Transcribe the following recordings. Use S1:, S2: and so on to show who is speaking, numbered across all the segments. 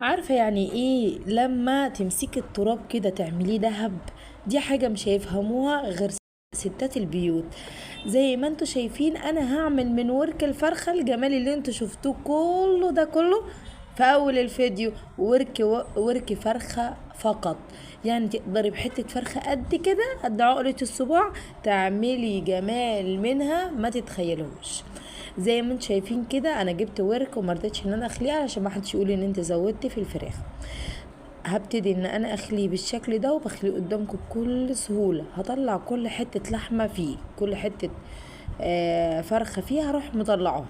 S1: عارفة يعني ايه لما تمسكي التراب كده تعمليه دهب؟ دي حاجة مش هيفهموها غير ستات البيوت. زي ما انتوا شايفين انا هعمل من ورك الفرخة الجمال اللي انتوا شفتوه كله ده كله في اول الفيديو، ورك فرخة فقط. يعني تقدري بحتة فرخة قد كده، قد عقلة الصباع، تعملي جمال منها ما تتخيلوش. زي ما انتوا شايفين كده انا جبت ورك وما رضيتش ان انا اخليها علشان ما حدش يقول ان انت زودتي في الفراخ. هبتدي ان انا اخليه بالشكل ده، وبخليه قدامكم بكل سهولة. هطلع كل حتة لحمة فيه، كل حتة فرخة فيه هروح مطلعوها.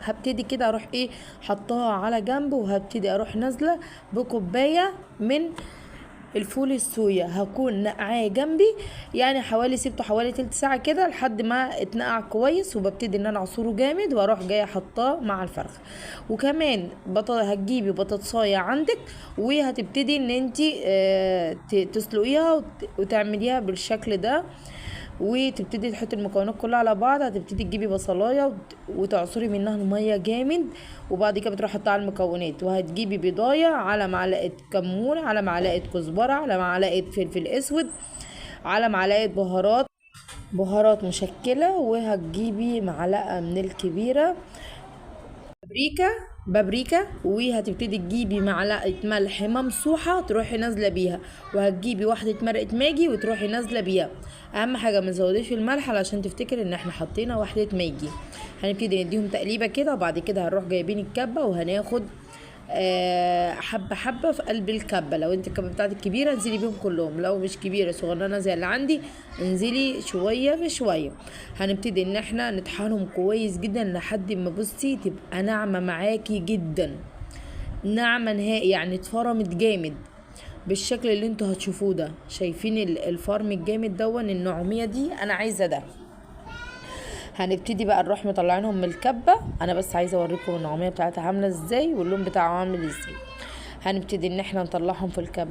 S1: هبتدي كده اروح ايه حطاها على جنب، وهبتدي اروح نازلة بكوباية من الفول الصويا هكون نقعاه جنبي، يعني حوالي سيبته حوالي تلت ساعة كده لحد ما اتنقع كويس، وببتدي ان انا اعصره جامد واروح جاية حطاه مع الفرخه. وكمان هتجيبي بطاطسايه عندك وهتبتدي ان انتي تسلقيها وتعمليها بالشكل ده، وتبتدي تحطي المكونات كلها على بعض. هتبتدي تجيبي بصلايه وتعصري منها المية جامد، وبعد كده بتروحي حطها على المكونات. وهتجيبي بيضايه على معلقه كمون، على معلقه كزبره، على معلقه فلفل اسود، على معلقه بهارات مشكلة، وهتجيبي معلقه من الكبيرة بابريكا، وهتبتدي تجيبي معلقه ملح ممسوحة تروحي نازله بيها، وهتجيبي واحدة مرقه ماجي وتروحي نازله بيها. اهم حاجة ما تزوديش الملح علشان تفتكر ان احنا حطينا واحدة ماجي. هنبتدي نديهم تقليبه كده، وبعد كده هنروح جايبين الكبه وهناخد حبه حبه في قلب الكبه. لو انت الكبه بتاعتك كبيرة انزلي بيهم كلهم، لو مش كبيرة صغننه زي اللي عندي انزلي شوية في شوية. هنبتدي ان احنا نطحنهم كويس جدا لحد ما بصي تبقى ناعمة معاكي جدا، ناعمة نهائي، يعني اتفرمت جامد بالشكل اللي انتوا هتشوفوه ده. شايفين الفرم الجامد دون النعوميه دي؟ انا عايزه ده. هنبتدي بقى نروح مطلعينهم من الكبه. انا بس عايزه اوريكم النعوميه بتاعتها عامله ازاي واللون بتاعه عامل ازاي. هنبتدي ان احنا نطلعهم في الكب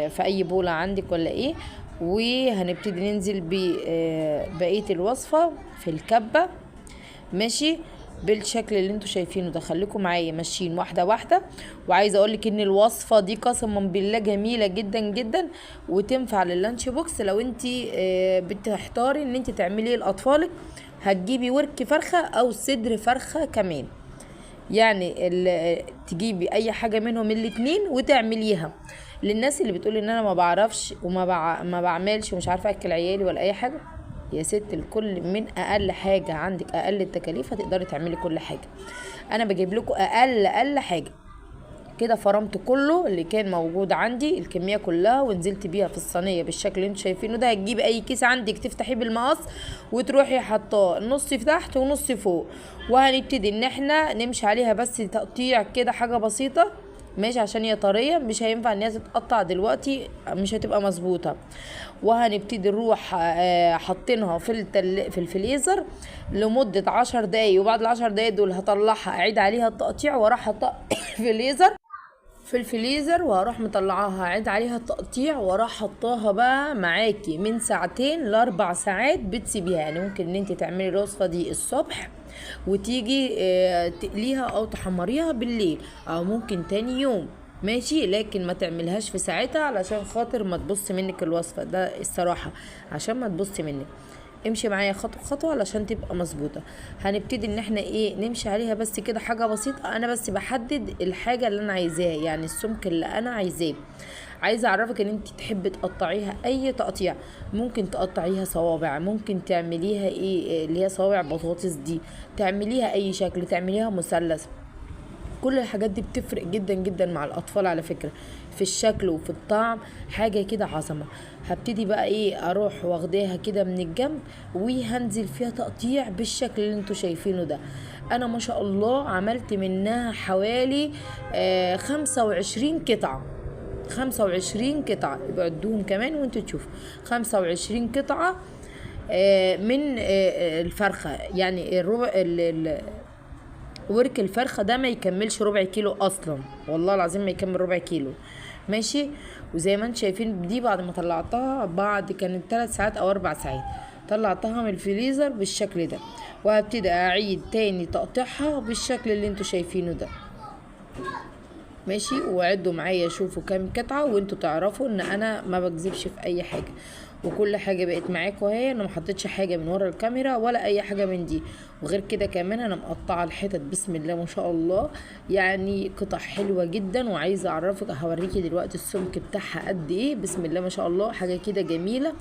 S1: في اي بوله عندك ولا ايه، وهنبتدي ننزل ببقية الوصفة في الكبه ماشي بالشكل اللي انتوا شايفينه ده. خليكم معايا ماشيين واحدة واحدة. وعايزه اقولك ان الوصفة دي قسما بالله جميلة جدا جدا، وتنفع لل lunch box. لو انت بتحتاري ان انت تعملي ايه لاطفالك، هتجيبي ورك فرخة او صدر فرخة كمان، يعني تجيبي اي حاجة منهم الاتنين وتعمليها. للناس اللي بتقول ان انا ما بعرفش وما ما بعملش ومش عارفه اكل عيالي ولا اي حاجة، يا ست الكل من اقل حاجة عندك، اقل التكاليف هتقدري تعملي كل حاجة. انا بجيب لكم اقل حاجة كده. فرمت كله اللي كان موجود عندي الكمية كلها، ونزلت بيها في الصينية بالشكل اللي انتوا شايفينه ده. هتجيبي اي كيس عندك تفتحيه بالمقص وتروحي حطاه نص في تحت ونص فوق، وهنبتدي ان احنا نمشي عليها بس تقطيع كده حاجة بسيطة ماشي، عشان هي طرية مش هينفع ان هي تتقطع دلوقتي، مش هتبقى مظبوطة. وهنبتدي نروح حاطينها في الفريزر لمدة 10 دقايق، وبعد ال10 دقايق دول هطلعها اعيد عليها التقطيع واروح حاطها في الفريزر، وهروح مطلعاها اعيد عليها التقطيع واروح حطاها بقى معاكي من ساعتين لاربع ساعات بتسيبيها. يعني ممكن ان انت تعملي الوصفة دي الصبح وتيجي تقليها او تحمريها بالليل، او ممكن تاني يوم ماشي، لكن ما تعملهاش في ساعتها علشان خاطر ما تبص منك الوصفة ده الصراحة، عشان ما تبص منك. امشي معايا خطوة خطوة علشان تبقى مظبوطة. هنبتدي ان احنا ايه نمشي عليها بس كده حاجة بسيطة. انا بس بحدد الحاجة اللي انا عايزاها، يعني السمك اللي انا عايزاه. عايزه اعرفك ان انت تحبي تقطعيها اي تقطيع، ممكن تقطعيها صوابع، ممكن تعمليها ايه اللي هي صوابع بطاطس دي، تعمليها اي شكل، تعمليها مثلث. كل الحاجات دي بتفرق جدا جدا مع الاطفال على فكرة، في الشكل وفي الطعم، حاجة كده عظمه. هبتدي بقى ايه اروح واخداها كده من الجنب وهنزل فيها تقطيع بالشكل اللي انتوا شايفينه ده. انا ما شاء الله عملت منها حوالي 25 قطعه، 25 قطعه، يبقى عدوهم كمان وانتوا تشوفوا 25 قطعه من الفرخه. يعني الربع ورك الفرخه ده ما يكملش ربع كيلو اصلا، والله العظيم ما يكمل ربع كيلو ماشي. وزي ما انتم شايفين دي بعد ما طلعتها بعد كانت 3 ساعات او 4 ساعات طلعتها من الفريزر بالشكل ده، وهبتدي اعيد تاني تقطيعها بالشكل اللي انتم شايفينه ده. ماشي. وعدوا معايا شوفوا كام قطعه، وانتوا تعرفوا ان انا ما بكذبش في اي حاجة، وكل حاجة بقت معاكم اهي. انا ما حطيتش حاجة من ورا الكاميرا ولا اي حاجة من دي. وغير كده كمان انا مقطعه الحتت بسم الله ما شاء الله، يعني قطع حلوة جدا. وعايزه اعرفك، هوريكي دلوقتي السمك بتاعها قد ايه، بسم الله ما شاء الله، حاجة كده جميلة.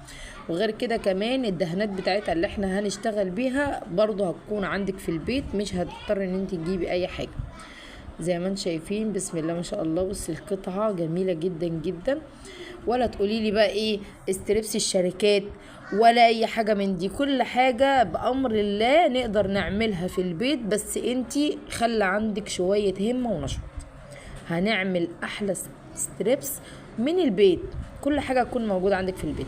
S1: وغير كده كمان الدهانات بتاعتها اللي احنا هنشتغل بيها برضو هتكون عندك في البيت، مش هتضطر ان انت تجيبي اي حاجة. زي ما انتم شايفين بسم الله ما شاء الله، بصي القطعة جميلة جدا جدا. ولا تقولي لي بقى ايه strips الشركات ولا اي حاجة من دي، كل حاجة بامر الله نقدر نعملها في البيت، بس انتي خلي عندك شوية همه ونشاط. هنعمل احلى strips من البيت، كل حاجة تكون موجودة عندك في البيت.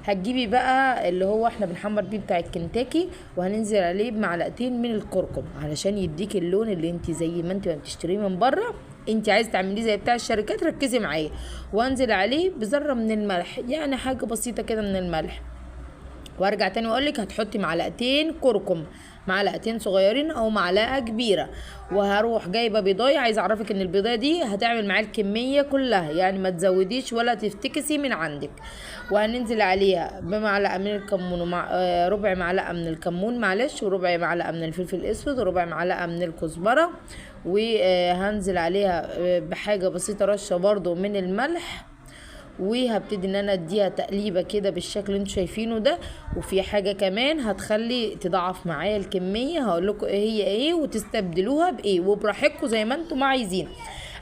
S1: هتجيبي بقى اللي هو احنا بنحمر بيه بتاع الكنتاكي، وهننزل عليه بمعلقتين من الكركم علشان يديك اللون اللي انت زي ما انت ما بتشتريه من بره، انت عايزه تعمليه زي بتاع الشركات. ركزي معايا. وانزل عليه بذرة من الملح، يعني حاجة بسيطة كده من الملح. وارجع تاني واقولك هتحطي معلقتين كركم، معلقتين صغيرين او معلقه كبيرة. وهروح جايبه بيضايه، عايزه اعرفك ان البيضايه دي هتعمل معايا الكمية كلها، يعني ما تزوديش ولا تفتكسي من عندك. وهننزل عليها بمعلقه من الكمون، ومع ربع معلقه من الكمون معلش، وربع معلقه من الفلفل الاسود، وربع معلقه من الكزبره. وهنزل عليها بحاجة بسيطة رشه برضو من الملح. وهبتدي ان انا اديها تقليبه كده بالشكل اللي انتوا شايفينه ده. وفي حاجة كمان هتخلي تضعف معايا الكمية، هقول لكم ايه هي ايه وتستبدلوها بايه، وبراحتكم زي ما انتم عايزين.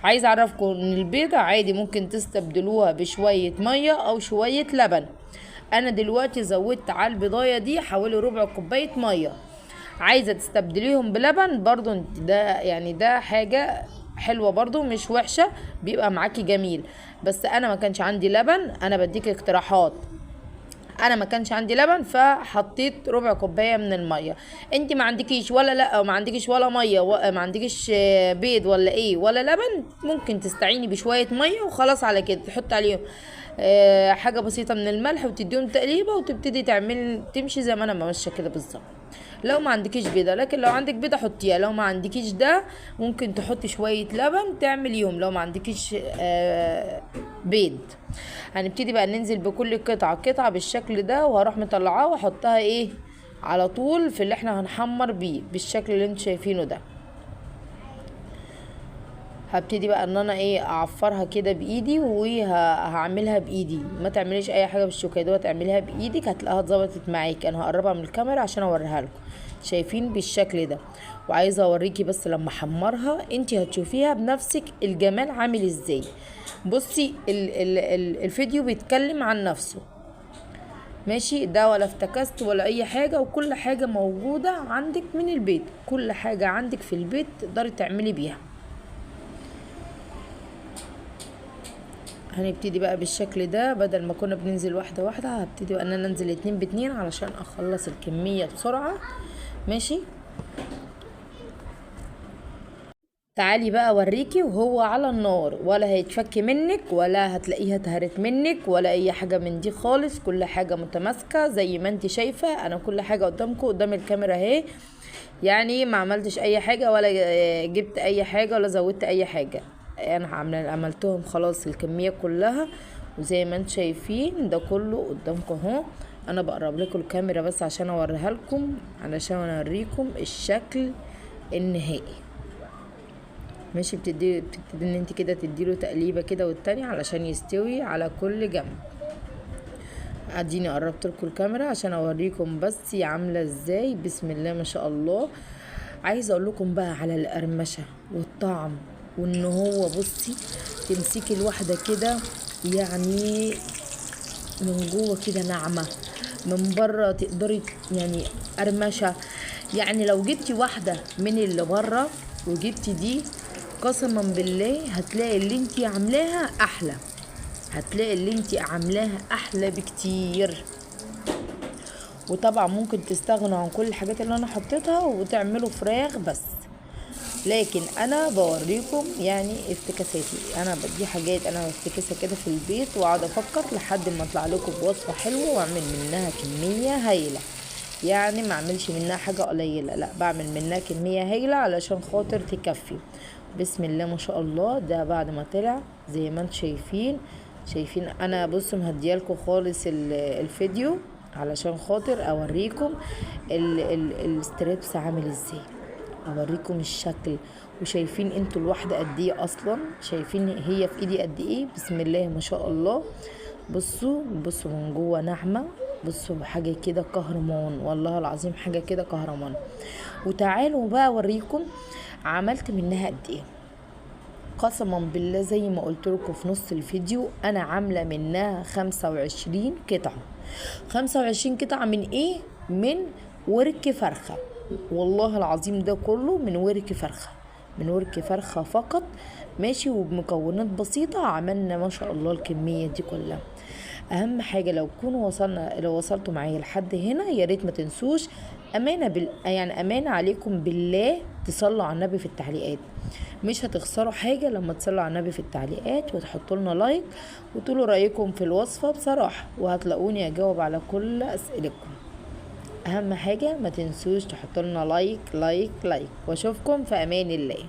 S1: عايزه اعرفكم ان البيضة عادي ممكن تستبدلوها بشوية مية او شوية لبن. انا دلوقتي زودت على البيضايه دي حوالي ربع كوباية مية. عايزه تستبدليهم بلبن برضو ده يعني ده حاجة حلوة برضو مش وحشة، بيبقى معاكي جميل. بس انا ما كانش عندي لبن، انا بديك اقتراحات. انا ما كانش عندي لبن فحطيت ربع كوباية من المية. انت ما عندكيش ولا لا، ما عندكيش ولا مية، ما عندكيش بيض ولا ايه ولا لبن، ممكن تستعيني بشوية مية وخلاص على كده. تحط عليهم حاجة بسيطة من الملح وتديهم تقليبه، وتبتدي تعمل تمشي زي ما انا ماشية كده بالظبط. لو ما عندكيش بيضة، لكن لو عندك بيضة حطيها، لو ما عندكيش ده ممكن تحطي شوية لبن تعمليهم لو ما عندكيش بيض. هنبتدي بقى ننزل بكل قطعه قطعه بالشكل ده، وهروح مطلعاه واحطها ايه على طول في اللي احنا هنحمر بيه بالشكل اللي انتوا شايفينه ده. هبتدي بقى ان انا ايه اعفرها كده بايدي، وهعملها بايدي، ما تعمليش اي حاجة بالشوكة دي، تعمليها بايدك هتلاقيها اتظبطت معاكي. انا هقربها من الكاميرا عشان اوريها لكم. شايفين بالشكل ده. وعايزه اوريكي بس لما احمرها انت هتشوفيها بنفسك الجمال عامل ازاي. بصي ال ال ال الفيديو بيتكلم عن نفسه، ماشي؟ ده ولا افتكست ولا اي حاجة، وكل حاجة موجودة عندك من البيت، كل حاجة عندك في البيت تقدري تعملي بيها. هنبتدي بقى بالشكل ده، بدل ما كنا بننزل واحدة واحدة هبتدي بقى ان انا انزل 2 ب2 علشان اخلص الكمية بسرعة، ماشي؟ تعالي بقى اوريكي وهو على النار، ولا هيتفك منك ولا هتلاقيها اتهرت منك ولا اي حاجة من دي خالص. كل حاجة متماسكة زي ما انت شايفه، انا كل حاجة قدامكم قدام الكاميرا اهي، يعني ما عملتش اي حاجة ولا جبت اي حاجة ولا زودت اي حاجة، انا عملتهم خلاص الكمية كلها. وزي ما انتم شايفين ده كله قدامكم اهو. انا بقرب لكم الكاميرا بس عشان اوريها لكم، علشان اوريكم الشكل النهائي، ماشي؟ بتدي ان انت كده تديله تقليبه كده والتانية علشان يستوي على كل جنب. اديني قربت لكم الكاميرا عشان اوريكم بس عامله ازاي، بسم الله ما شاء الله. عايزه اقول لكم بقى على القرمشه والطعم، وان هو بصي تمسكي الواحدة كده يعني من جوه كده ناعمة، من بره تقدري يعني قرمشه. يعني لو جبتي واحدة من اللي بره وجبتي دي، قسما بالله هتلاقي اللي انتي عاملاها احلى، هتلاقي اللي انتي عاملاها احلى بكتير. وطبعا ممكن تستغنوا عن كل الحاجات اللي انا حطيتها وتعملوا فراخ بس، لكن انا بوريكم يعني افتكاساتي. انا بدي حاجات انا بفتكسها كده في البيت واقعد افكر لحد ما اطلع لكم بوصفه حلوة واعمل منها كمية هايلة. يعني ما اعملش منها حاجة قليله، لا بعمل منها كمية هايلة علشان خاطر تكفي. بسم الله ما شاء الله. ده بعد ما طلع زي ما انتم شايفين. شايفين انا بصوا مهديالكم خالص الفيديو علشان خاطر اوريكم ال strips عامل ازاي، اوريكم الشكل. وشايفين انتوا الواحدة قد ايه اصلا، شايفين هي في ايدي قد ايه، بسم الله ما شاء الله. بصوا بصوا من جوه ناعمة، بصوا حاجة كده كهرمان، والله العظيم حاجة كده كهرمان. وتعالوا بقى اوريكم عملت منها قد ايه. قسما بالله زي ما قلت لكم في نص الفيديو انا عامله منها 25 قطعه. 25 قطعه من ايه؟ من ورك فرخة، والله العظيم ده كله من ورك فرخة، من ورك فرخة فقط، ماشي، وبمكونات بسيطة عملنا ما شاء الله الكمية دي كلها. اهم حاجة لو كونوا وصلنا، لو وصلتوا معايا لحد هنا يا ريت ما تنسوش، امانه يعني امانه عليكم بالله تصلوا على النبي في التعليقات. مش هتخسروا حاجة لما تصلوا على النبي في التعليقات وتحطوا لنا like وتقولوا رايكم في الوصفة بصراحة، وهتلاقوني اجاوب على كل اسئلتكم. اهم حاجة ما تنسوش تحطوا لنا like like like، واشوفكم في امان الله.